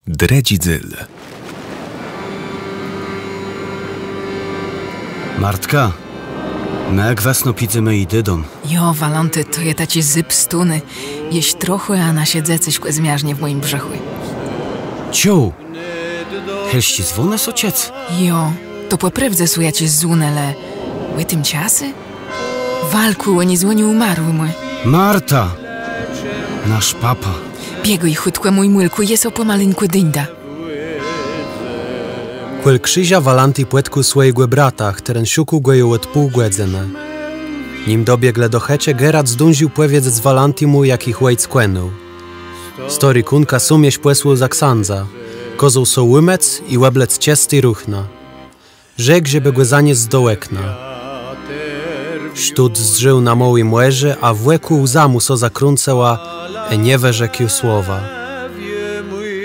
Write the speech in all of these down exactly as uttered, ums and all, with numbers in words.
Drëdżi dzél. Martka, më gwësno pùdzemë i dodóm. Jo, Walãti, to je taczi zëp stóny. Jesz trochã, a nasze dzecëszkò zmiarznie w mòjim brzëchù. Czëj, chësczi zwònë sã czëc? Jo, to pò prôwdze są jaczés zwònë, le ò tim czasu? Walkù, òni zwònią ùmarłémù. Marta! Nasz papa. Biegôj chùtkò, mój mùlkù, jô sã pòmalinkù dóńdã. Kòl krziża Walãti pòtkôł swòjégò brata, chtëren szukôł gò ju òd pół gòdzënë. Nim dobieglë do chëczë, Gerard zdążił pòwiedzec Walãtimù, jak jich òjc kònôł. Stôri Kónka sóm jesz pòsłôł za ksãdza. Kôzôł sã ùmëc i òblec czësté ruchna. Rzekł, żebë gò zaniesc do òkna. Sztót zdrzôł na môłé mòrze, a wòkół łza mù sã zakrãcëła, ë nie wërzekł ju słowa.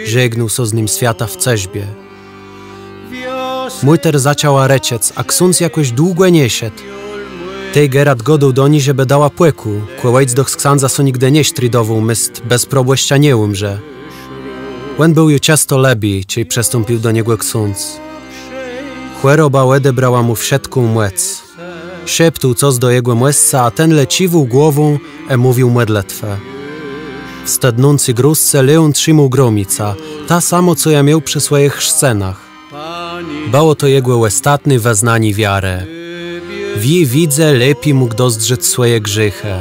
Żegnôł sã z nym swiatã w cëszbie. Mùter zaczãła rëczec, a ksądz jakòs długò nie szedł. Tej Gerard gôdôł do ni, żebë dała pòkù, kò òjc doch z ksãdzã sã nigdë nie sztridowôł, mést bez probòszcza nie ùmrze. Òn béł ju czësto lëbi, czej przëstąpił do niegò ksądz. Chòroba òdebrała mù wszëtką mòc. Szeptôł cos do jegòmòsca, a ten le cziwôł głową ë mówił mòdlëtwã. W stëdnący gôrzce León trzimôł gromicã, tã samą, co jã miôł przë swòjich chrzcënach. Bëło to jegò òstatné wëznanié wiarë. W ji widze lepi mógł dozdrzec swòje grzéchë.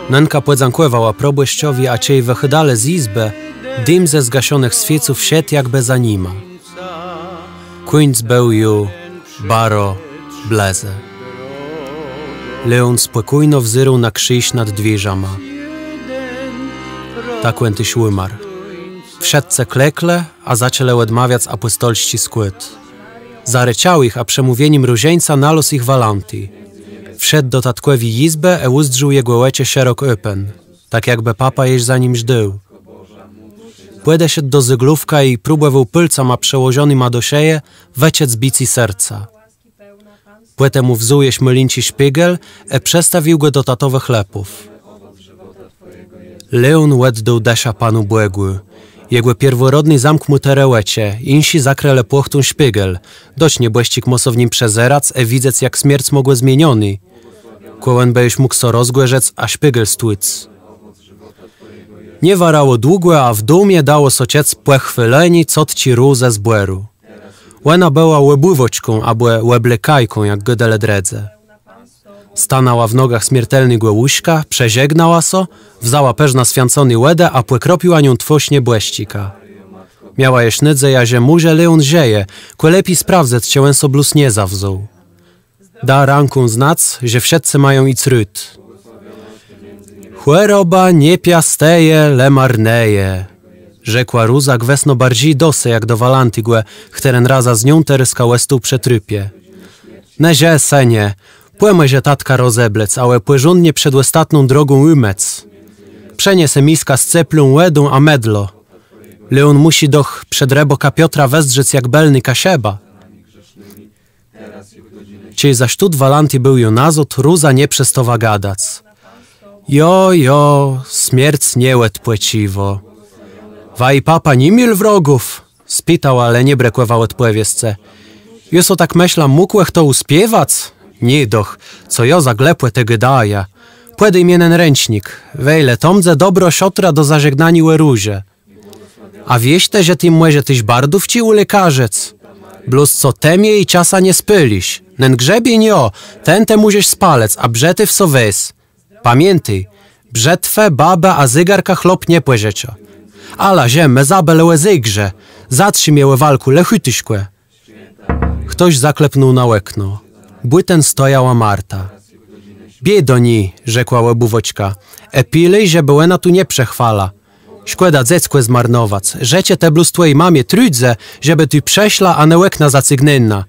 Nënka pòdzãkòwała probòszczowi, a czej wëchôdalë z jizbë, dim ze zgaszonëch swiéców szedł jakbë za nima. Kùńc béł ju baro blëze. León spòkójno wzérôł na krziż nad dwiérzama. Tak òn téż ùmarł. Wszëtcë kleklë, a zaczãlë òdmawiac apòstolsczi skłôd. Zarëczôł jich, a przë mówienim różańca nalôzł jich Walãti. Wszedł do tatkòwi jizbë ë ùzdrzôł jegò òczë szerok òpen, tak jakbë papa jesz za nim żdôł. Pòdeszedł do zôgłówka i próbòwôł pôlcama przëłożonyma do szëje wëczëc bicé serca. Pòtemù wzął jesz môlinczi szpégel ë przëstawił gò do tatowëch lëpów. León òddôł dëszã Panu Bògù. Jegò pierwòrodny zamkł mù terô òczë, jinszi zakrëlë płachtą szpégel. Doch niebòszczik mô sã w nim przezerac ë widzec, jak smierc mô gò zmienioné. Kò òn bë jesz mógł sã rozgòrzëc, a szpégel stłuc. Nie warało długò, a w dómie dało sã czëc pòchwôlenié cotczi Rózë ze zbòru. Òna bëła òbëwôczką abò òblekôjką, jak gôdelë drëdzë. Stanãła w nogach smiertelnégò łóżka, przeżegnała sã, wzãła përznã swiãcony wòdë, a pòkropiła nią twôrz niebòszczika. Miała jesz nôdzejã, że mòże León żëje, kò lepi sprawdzëc, czë òn sã blós nie zawzął. Da rãką znac, że wszëtcë mają jic rut. Chòroba nie piastëje, le marnëje, rzekła Róza gwësno barżi do se jak do Walãtégò, chtëren razã z nią terôzka òstôł przë trupie. Nëże, sënie, pòmòżë tatka rozeblec, ale pòrządnie przed òstatną drogą ùmëc. Przëniesë miskã z ceplą wòdą a mëdło. León mùszi doch przed rëbôka Piotra wëzdrzec jak bëlny Kaszëba. Czej zôs tu Walãti béł ju nazôd, Róza nie przestôwa gadac. Jo, jo, smierc nie òdpòcziwô. Waji papa ni miôł wrogów? Spitała, le nie brëkòwa òdpòwiescë. Jô so tak mëszlã, mógł chto ùspiewac? Nié doch, co jô za głëpòtë gôdajã. Pòdôj mie nen rãcznik, wejle, to mdze dobrô szotra do zażegnaniô ò Róże. A wiész të, że të mòżesz téż bardówczi ùlékarzëc? Blós co të mie ji czasã nie spôlisz. Nen grzebiéń jo, ten të mòżesz spalëc, a brzëtew so wez. Pamiãtôj, brzëtwë, babë a zégarka chłop nie pòżëczô. Ala, że më zabëlë ò zégrze. Zatrzimie ò walkù, le chùtuszkò. Chtos zaklepnął na òkno. Bùten stojała Marta. Biôj do ni, rzekła òbëwôczka. Ë pilëj, żebë òna tu nie przëchwala. Szkòda dzeckò zmarnowac. Rzeczë të blós twòji mamie Trudze, żebë tu przëszła, a ne òkna zacygnãła.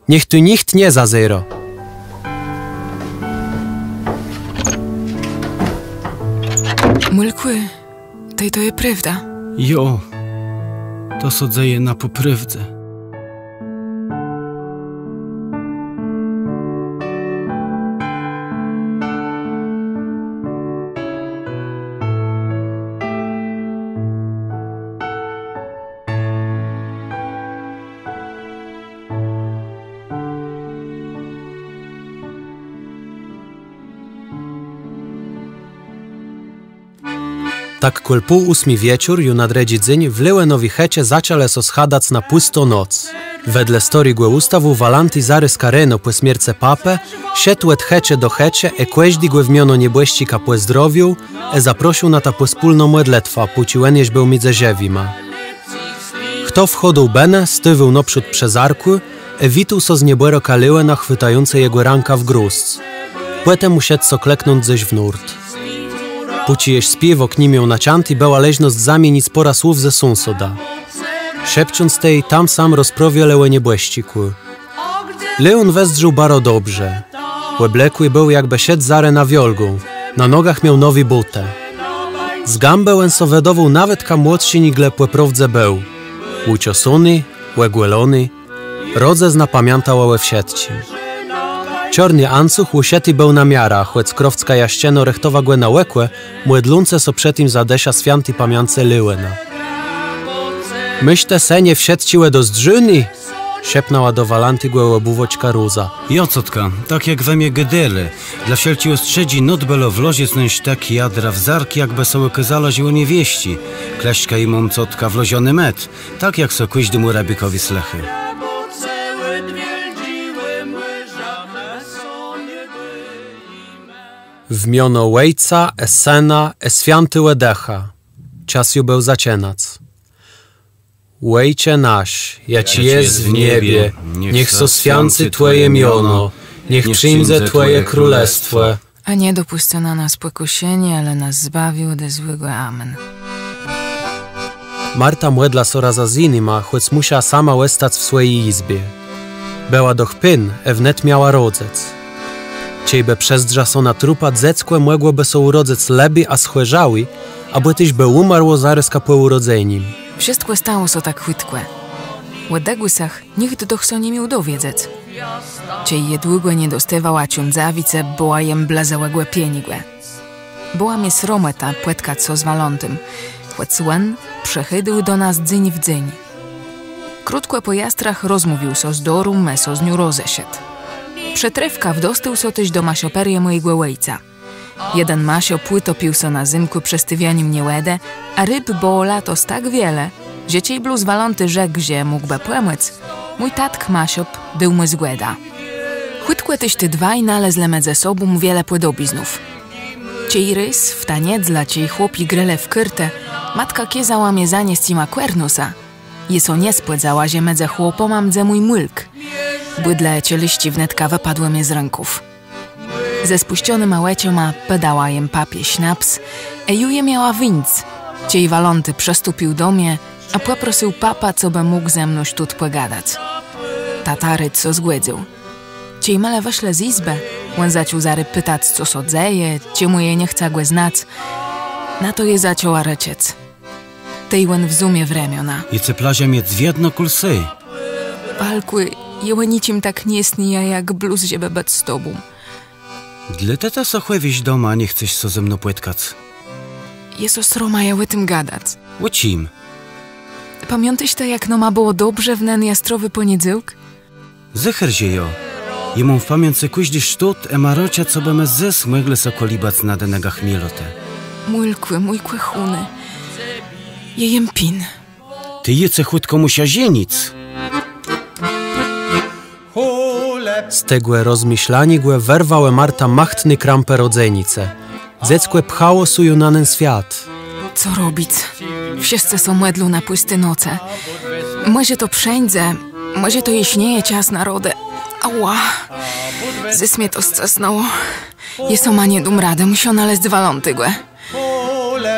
Niech tu nicht nie zazérô. Mùlkù, tej to je prôwda? Jo, to sã dzeje na pò prôwdze. Tak kòl pół ósmi wieczór, ju na drëdżi dzéń, w Lëwònowi chëczë zaczãlë sã schadac na pùstą noc. Wedle stôrégò ùstawù Walãti zarôzka reno pò smiercë papë szedł òd chëczë do chëczë ë kòżdégò w miono niebòszczika pòzdrowił ë zaprosził na tã pòspólną mòdlëtwã, pòczi òn jesz béł midzë żëwima. Chto wchôdôł bënë, stôwôł nôprzód przë zarkù ë witôł sã z niebòrôkã Lëwòna, chwëtającë jegò rãkã w gôrzc. Pòtemù szedł sã kleknąc dzes w nórt. Pòczi jesz spiéwôk ni miôł naczãti, bëła leżnosc zamienic pôrã słów ze sąsadã. Szepcząc tej tam sam rozprôwielë ò niebòszczikù. Lëwón wëzdrzôł baro dobrze. Òblokłi béł, jakbë szedł zarô na wiôlgą. Na nogach miôł nowé bótë. Z gãbë òn sã wëdôwôł nawetka młodszi, nigle pò prôwdze béł. Ùczesóny, ògòlony. Rodzëzna pamiãtała ò wszëtczim. Czôrny ancóg ùszëti béł na miarã, chòc krôwskô Jaszczëna rëchtowa gò na òkò, mòdlącë sã przë tim za dëszã swiãti pamiãcë Lëwòna. Mëszlã, że nie wszëtczé je dozdrzóné? Szepnãła do Walãtégò òbùwôczka Róza. Jo, cotka, tak jak wë mie gôdelë. Dlô wszelczi òstrzedżi nót bëło włożëc nen sztëk jadra w zark, jakbë sã òkôzało, że òn je wieszczi. Kleszka i móm, cotka, włożony med, tak jak sã kòżdémù rëbôkòwi słëchô. W miono Òjca, ë Sëna, ë Swiãtégò Dëcha. Czas ju béł zaczënac. Òjcze nasz, jaczi jes w niebie, niech sã swiãcy Twòje miono, niech przińdze Twòje królestwò. A nie dopùscë na nas pòkùszenié, ale nas zbawi òde złégò. Amen. Marta mòdla sã razã z jinyma, chòc mùsza sama òstac w swòji jizbie. Bëła doch pewną, ë wnet miała rodzëc. Czejbë przezdrza sã na trupa, dzeckò mògłobë sã ùrodzëc lëbé a schòrzałé, abò téż bë ùmarło zarôzka pò ùrodzenim. Wszëtkò stało sã tak chùtkò. Ò dëgùsach nicht doch sã ni miôł dowiedzec. Czej jô długò nie dostôwała cządzawicë, bëła jem blëze ògłëpieniégò. Bëła mie sromòta pòtkac sã z Walãtim, chòc òn przëchôdôł do nas dzéń w dzéń. Krótkò pò jastrach rozmówił sã z Dorą, ë sã z nią rozeszedł. Przëtrôfkã wdostôł sã téż do maszoperië mòjégò òjca. Jeden maszop ùtopił sã na zymkù przë stôwianim niewòdë, a rëb bëło latos tak wiele, że czej blós Walãti rzekł, że mógłbë pòmòc, mój tatk maszop dôł mù zgòdã. Chùtkò téż ti dwaj nalezlë midzë sobą wiele pòdobiznów. Czej rôz, w tã niedzelã, czej chłopi grelë w kôrtë, matka kôzała mie zaniesc jima kòrnusa. Jô sã nie spòdzała, że midzë chłopama mdze mój mùlk. Bùdle ë czeliszczi wnetka wëpadłë mie z rãków. Ze spùszczonyma òczama pòdała jem papie sznaps, ë ju je miała wińc, czej Walãti przëstąpił do mie, a pòprosył papã, cobë mógł ze mną sztót pògadac. Tata rôd sã zgòdzył. Czej më le wëszlë z jizbë, òn zaczął zarô pëtac, co sã dzeje, czemù jô nie chcã gò znac. Na to jô zaczãła rëczec. Tej òn wzął mie w remiona. Jô ce plażã miec wiedno kòl se. Walkù, jô ò niczim tak nie snijã, jak blós, żebë bëc z tobą. Dlôte të sã chòwisz doma, a nie chcesz sã ze mną pòtkac? Jô sã sromajã ò tim gadac. Ò czim? Pamiãtôsz të, jak nama bëło dobrze w nen jastrowi pòniedzôłk? Zycher, że jo. Jô móm w pamiãcë kòżdi sztót, ë móm rôd, cobë më dzys mòglë sã kòlibac na dënëgach miłotë. Mùlkù, mój kòchóny. Jô jem pewn. Tej jô ce chùtkò mùszã żenic. Z tegò rozmëszlaniégò wërwałë Martã machtné krampë rodzenicë. Dzeckò pchało sã ju na nen swiat. Co robic? Wszëscë sã mòdlą na pùsti nocë. Mòże to przeńdze, mòże to jesz nie je czas na rodë. Ała! Dzys mie to scësnãło. Jô sama nie dóm radë, mùszã nalezc Walãtégò.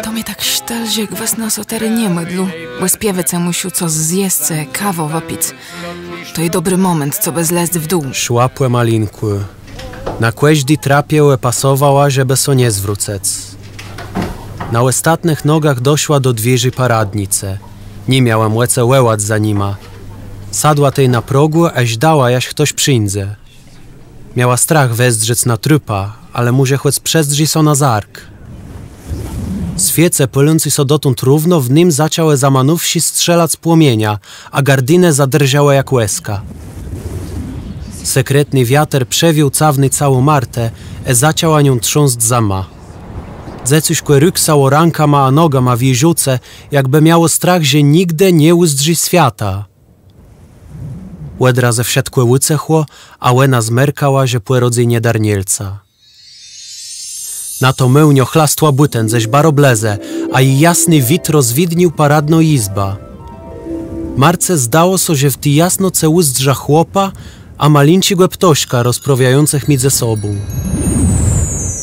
To mie tak sztël, że gwësno sã terô nie mòdlą, bò spiéwôcë mùszą cos zjesc, kawã wëpic. To je dobri mòment, cobë zlezc w dół. Szła pòmalinkù. Na kòżdi trapie òpasowała, żebë sã nie zwrócëc. Na òstatnëch nogach doszła do dwiérzi paradnicë. Ni miała mòcë wòłac za nima. Sadła tej na progù, ë żdała, jaż chtos przińdze. Miała strach wezdrzec na trupa, ale mòże chòc przezdrzi sã na zark. Swiéce, pôlącé sã dotąd równo, w nim zaczãłë zamanówszë strzelac płomienia, a gardinë zadrżałë jak łezka. Sekretny wiater przewiôł cawné cało Martë, ë zaczãła nią trząsc zëma. Dzecëszkò rëksało rãkama a nogama w ji żëwòce, jakbë miało strach, że nigdë nie ùzdrzi swiata. Òd razu wszëtkò ùcëchło, a òna zmerkała, że pòrodzy niedarnielca. Na to mòłniô chlastła bùten dzes baro blëze, a ji jasny wid rozwidnił paradną jizbã. Marce zdało sã, że w ti jasnoce ùzdrza chłopa a malinczégò ptôszka rozprawiającëch midzë sobą.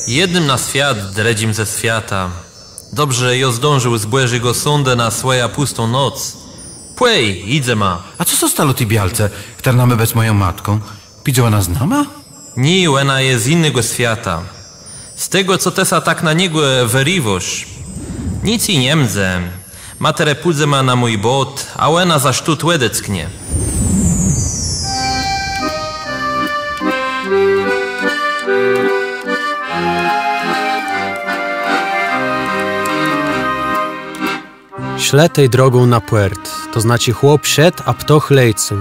Jednym na swiat, drëdżim ze swiata. Dobrze, że jô zdążił z Bòżégò sądë na swòjã pùstą noc. Pòj, jidzema. A co sã stało ti białce, chtërna mô bëc mòją matką? Przińdze òna z nama? Nié, òna je z jinégò swiata. Z tegò, co të sã tak na niegò wëriwôsz. Nic ji nie mdze. Ma terô pùdzema na mój bôt, a òna zôs tu òdecknie. Szlë tej drogą na pòrt, to znaczi chłop szedł, a ptôch lecôł.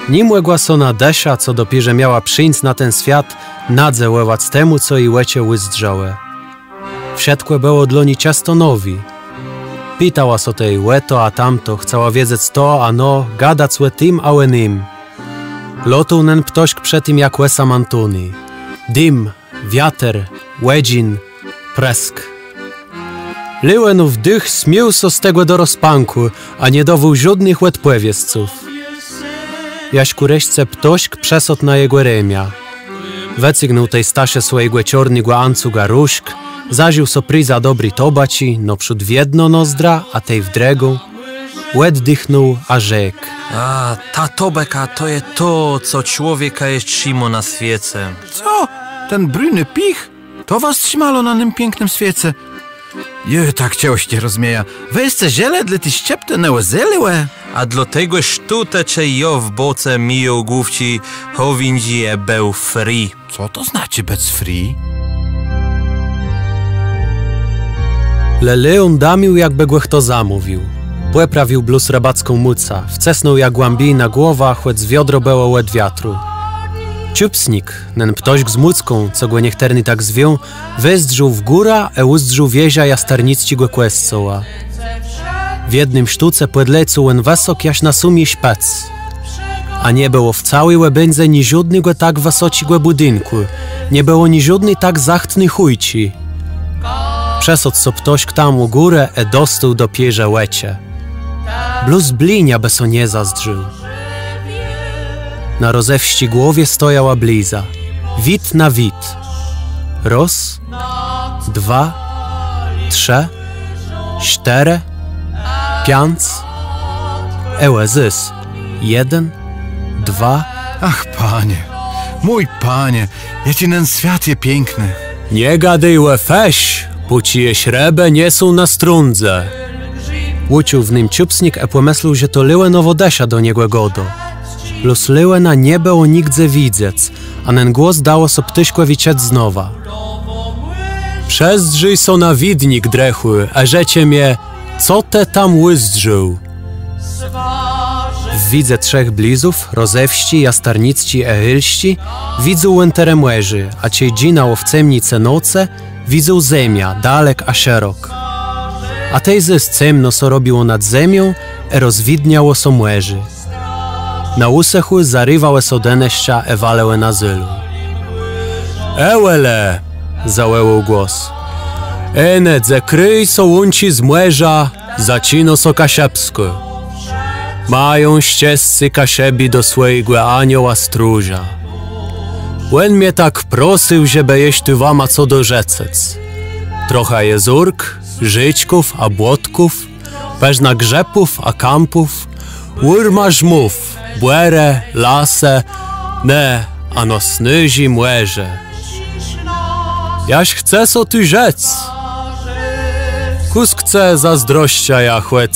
Ni mògła sã na dësza, co dopiérze miała przińc na ten swiat, nadzëwòwac temù, co ji òczë ùzdrzałë. Wszëtkò bëło dlô ni czësto nowé. Pitała sã tej ò to a tamto, chcała wiedzec to a no, gadac ò tim a ò nym. Lôtôł nen ptôszk przë tim jak òsamãtóny. Dim, wiater, òdżin, prësk. Lëwenów dëch smiôł sã z tegò do rozpãkù, a nie dôwôł żódnëch òdpòwiedzów. Jaż kù reszce ptôszk przësôdł na jegò remiã. Wëcygnął tej z taszë swòjégò czôrnégò ancugù różk, zażił so prizã dobri tobaczi, nôprzód w jedną nozdrã, a tej w drëgą. Òddichnął a rzekł: A, ta tobaka to je to, co człowieka jesz trzimô na swiece. Co? Ten brëdny pich? To was trzimô na nym piãknym swiece? Jô tak czegòs nie rozmiejã. Wë jesce żëlë dlôte, że szczeptë ne òzelëłë? A dlôte, że tu tecze jô w bôce mijôł główczi, chòwindżi ë béł fri. Co to znaczi bëc fri? Le León damił, jakbë gò chto zamówił. Pòprawił blós rëbacką mùcã, wcësnął jã głãbi na głowã, chòc wiodro bëło òd wiatru. Czëpsnik, nen ptôszk z mùcką, co gò niechtërny tak zwią, wezdrzôł w górã ë ùzdrzôł wieżã jastarnicczégò kòscoła. W jednym sztóce pòdlecôł òn wësok jaż na sómi szpëc. A nie bëło w całi òbéńdze niżódnégò tak wësoczégò bùdinkù, nie bëło niżódny tak zachtny chòjczi. Przësôdł so ptôszk tam ù górë ë dostôł dopiérze òczë. Blós bliniã bë so nie zazdrzôł. Na Rozewsczi głowie stojała bliza. Wid na wid. Rôz, dwa, trzë, sztërë, piãc. Ë ò zôs. Jeden, dwa. Ach, panie, mój panie, jaczi nen swiat je piãkny. Nie gadôj ò fesz, póczi jesz rëbë nie są na strądze. Ùczuł w nym czëpsnik ë pòmëslôł, że to Leónowô dësza do niegò gôdô. Blós Leóna nie bëło nigdze widzec, a nen głos dało so ptôszkòwi czëc znowa. Przezdrzë so na widnik, drëchù, a rzeczë mie, co të tam ùzdrzôł. W widze trzech blizów, Rozewsczi, Jastarnicczi ë Hélsczi, widzôł òn terô mòrze, a czej dżinãło w cemnicë nocë, widzôł zemiã, dalek a szerok. A tej zôs cemno so robiło nad zemią ë rozwidniało so mòrze. Na ùsëchù zarëwałë so dënëszcza ë walëłë na zôlón. Ewelë! Zawòłôł głos. Ene, dze krôj so łączi z mòrzã, zaczinô so Kaszëbskô. Mają szczescé Kaszëbi do swòjégò anioła stróża. Òn mie tak prosył, żebë jesz tu wama co dorzëcëc. Trochã jezórk, rzéczków a błotków, përznã grzëpów a kãpów, ùrmarzmów, bòrë, lasë, ne, a nôsnôżi mòrze. Jaż chce so tu żëc. Kùsk cë zazdroscëjã, chòc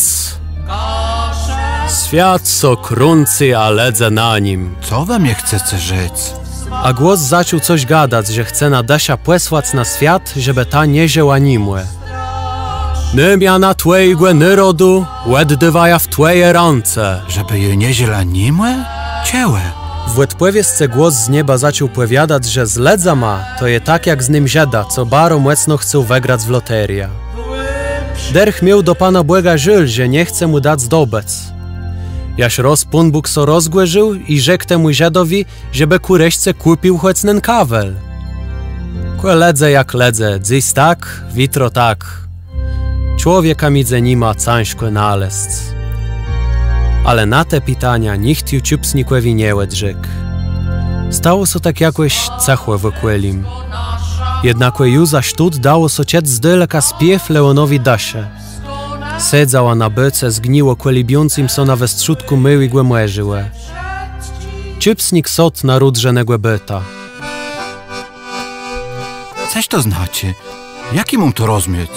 swiat so krący, a lëdze na nim. Co wë mie chcece rzec? A głos zaczął cos gadac, że chce nã dëszã pòsłac na swiat, żebë ta nie żëła nimò. Nômiana twòjégò nôrodu òddôwajã w twòje rãce. Żebë jô nie żëła nimò? Czëła. W òdpòwiescë głos z nieba zaczął pòwiadac, że z lëdzama to je tak jak z nym Żëdã, co baro mòcno chcôł wëgrac w loteriã. Dërch miôł do Pana Bòga żôl, że nie chce mù dac dobëc. Jaż rôz Pón Bóg sã rozgòrził i rzekł temù Żëdowi, żebë kù reszce kùpił chòc nen kawel. Kò lëdze jak lëdze, dzys tak, witro tak. Człowieka midzë nima cãżkò nalezc. Ale na te pitania nicht ju Czipsnikòwi nie òdrzekł. Stało sã tak jakòs cëchò w òkòlim. Jednakò ju za sztót dało sã czëc z daleka spiéw Leònowi dëszë. Sedzała na bôce zgniłô kòlibiącym sã na westrzódkù môłégò mòrzégò. Czipsnik sôdł na rudrze negò bôta. Cëż to znaczi? Jak jô móm to rozmiec?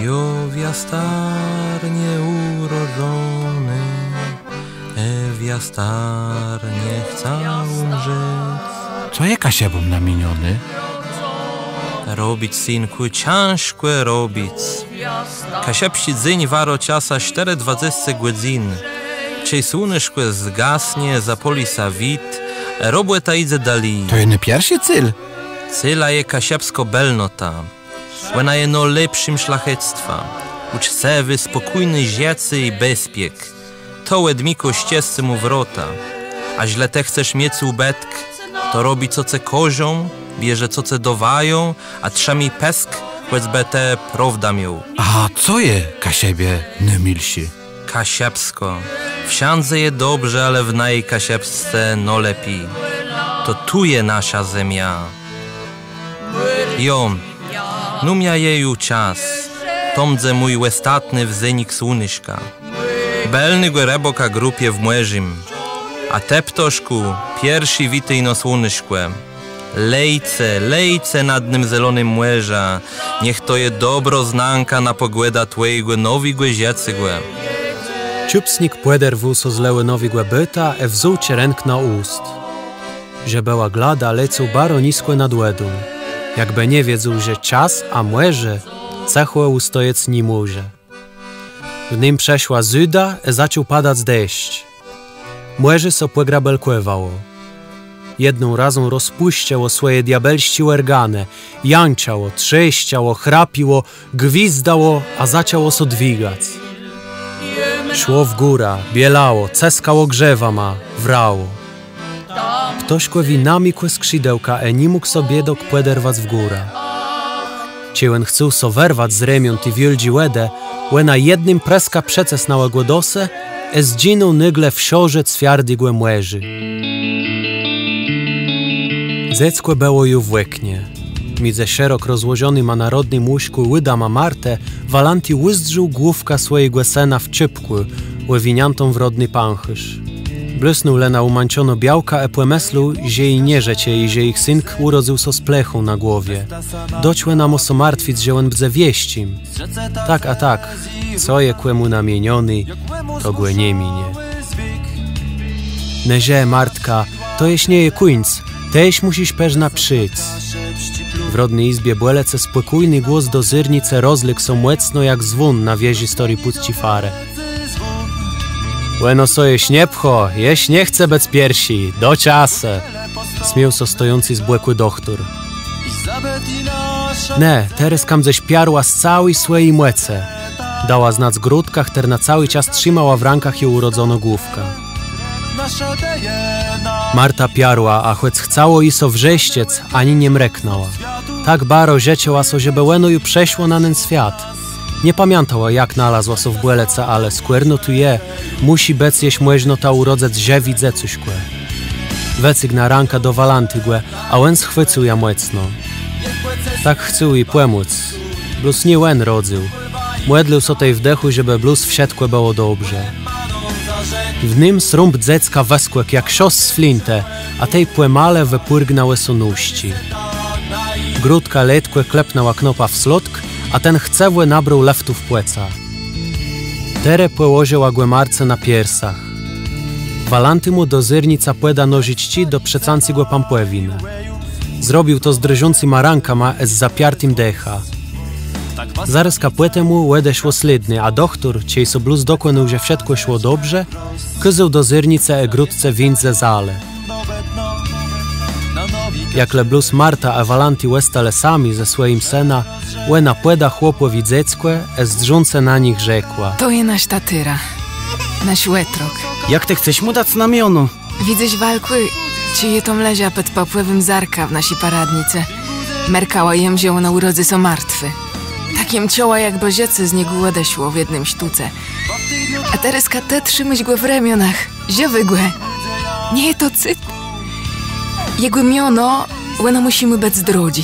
Jo w Jastarnie ùrodzony, e w Jastarnie chcã ùmrzec. Co je Kaszëbóm namienioné? Robic, synkù, cãżkò robic. Kaszëbsczi dzéń warô czasã sztërë dwadzesce gòdzyn. Czej słuneszkò zgasnie, zapôli sã wid, robòta jidze dali. To je nen pierszi cél? Célã je kaszëbskô bëlnota. Òna je nôlepszim szlachectwã. Ùczcëwé, spòkójné żëcé i bezpiek. To òdmikô szczescémù wrota. A żlë të chcesz miec ùbëtk, to robi, co cë kôżą, bierzë, co cë dôwają, a trzëmi pësk, chòcbë të prôwdã miôł. A co je Kaszëbie nômilszé? Kaszëbskô. Wszãdze je dobrze, ale w naji Kaszëbsce nôlepi. To tu je naszô zemia. Jo, nô mia je ju czas. To mdze mój òstatny wzénik słuneszka. Bëlnégò rëbôka grób je w mòrzim. A të, ptôszkù, pierszi witôj no słuneszkò. Lecë, lecë nad nym zelonym mòrzã. Niech to je dobrô znanka na pògòdã twòjégò nowégò żëcégò. Czipsnik pòderwôł sã z Leònowégò bôta ë wzął czerënk na ùst. Że bëła glada, lecôł baro niskò nad wòdą. Jakbë nie wiedzôł, że czas a mòrze cëchò ùstojec ni mòże. W nym przëszła zôda ë zaczął padac deszcz. Mòrze sã pògrabelkòwało. Jedną razą rozpùszczało swòje diabelsczé òrganë, jãczało, trzeszczało, chrapiło, gwizdało, a zaczãło sã dwigac. Szło w górã, bielało, cëskało grzëwama, wrało. Ptôszkòwi namikłë skrzidełka ë ni mógł sã biédôk pòderwac w górã. Czej òn chcôł sã wërwac z remión ti wiôldżi wòdë, òna jednym prëskã przëcësnãła gò do se ë zdżinął nôgle w szôrze cwiardégò mòrzégò. Dzeckò bëło ju w òknie. Midzë szerok rozłożonyma na rodnym łóżkù ùdama Martë Walanti ùzdrzôł główkã swòjégò sëna w czôpkù, òwiniãtą w rodny pãchôrz. Blësnął le na ùmãczoną białkã ë pòmëslôł, że ji nie żëcze i że jich synk ùrodzył sã z plechą na głowie. Docz òna mô sã martwic, że òn bdze wieszczim. Tak a tak, co je kòmù namienioné, to gò nie minie. Nëże, Martka, to jesz nie je kùńc, të jesz mùszisz përznã przëc. W rodny jizbie bòlëcë spòkójny głos dozérnicë rozlégł sã mòcno jak zwón na wieżi stôri pùcczi farë. Òno sã jesz nie pchô, jesz nie chce bëc pierszi, do czasu. Smiôł sã stojący z bòkù dochtór. Në, terôzka mdzesz piarła z całi swòji mòcë. Dała znac Grótka, chtërna całi czas trzimała w rãkach ji ùrodzoną główkã. Marta piarła, a chòc chcało ji sã wrzeszczec, ani nie mrëknãła. Tak baro żëczëła so, żebë òno ju przëszło na nen swiat. Nie pamiãtała, jak nalazła sã w bòlëcë, ale skòrno tu je, mùszi bëc jesz mòżno ta ùrodzëc żëwé dzecuszkò. Wëcygna rãkã do Walantégò, a òn schwëcył jã mòcno. Tak chcôł ji pòmòc. Blós nié òn rodzył. Mòdlił sã tej w dëchù, żebë blós wszëtkò bëło dobrze. W nym srąb dzecka wëskòkł jak szos z flintë, a tej pòmale wëpùrgnãłë sã nóżczi. Grótka letkò klepnãła knôpa w slôdk, a ten chcëwò nabrôł lëftu w płëca. Terô pòłożëła gò Marce na piersach. Walantimù dozérnica pòda nożëczczi do przëcãcégò pãpòwinë. Zrobił to z drżącyma rãkama ë z zapiartim dechã. Zarôzka pò temù òdeszło slédné, a dochtór, czej so blós dokònôł, że wszëtkò szło dobrze, kôzôł dozérnicë ë gródce wińc ze zalë. Jak le blós Marta a Walãti òstalë sami ze swòjim sënã, òna pòda chłopòwi dzeckò ë zdrzącë na nich rzekła: To je nasz tatyra, nasz òtrok. Jak të chcesz mù dac na miono? Widzysz, Walkù, czej jô tam leża pòd papùjowim zarkã w naszi paradnicë, merkała jem, że òno ùrodzy sã martwé. Tak jem czëła, jakbë żëcé z niegò òdeszło w jednym sztóce. A terôzka të trzimôsz gò w remionach, żëwégò. Nie je to cud? Jegò miono, òno mùszi mù bëc drodżé.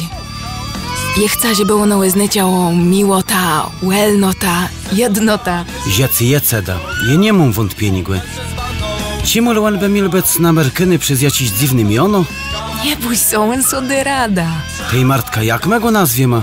Jô chcã, żebë òno òznôczało miłotã, wòlnotã, jednotã. Żëcé je cëdã. Jô ni móm wątpieniégò. Czemù le òn bë miôł bëc namerkóny przez jaczés dzywné miono? Nie bój sã, òn so dô radã. Tej, Martka, jak më gò nazwiema?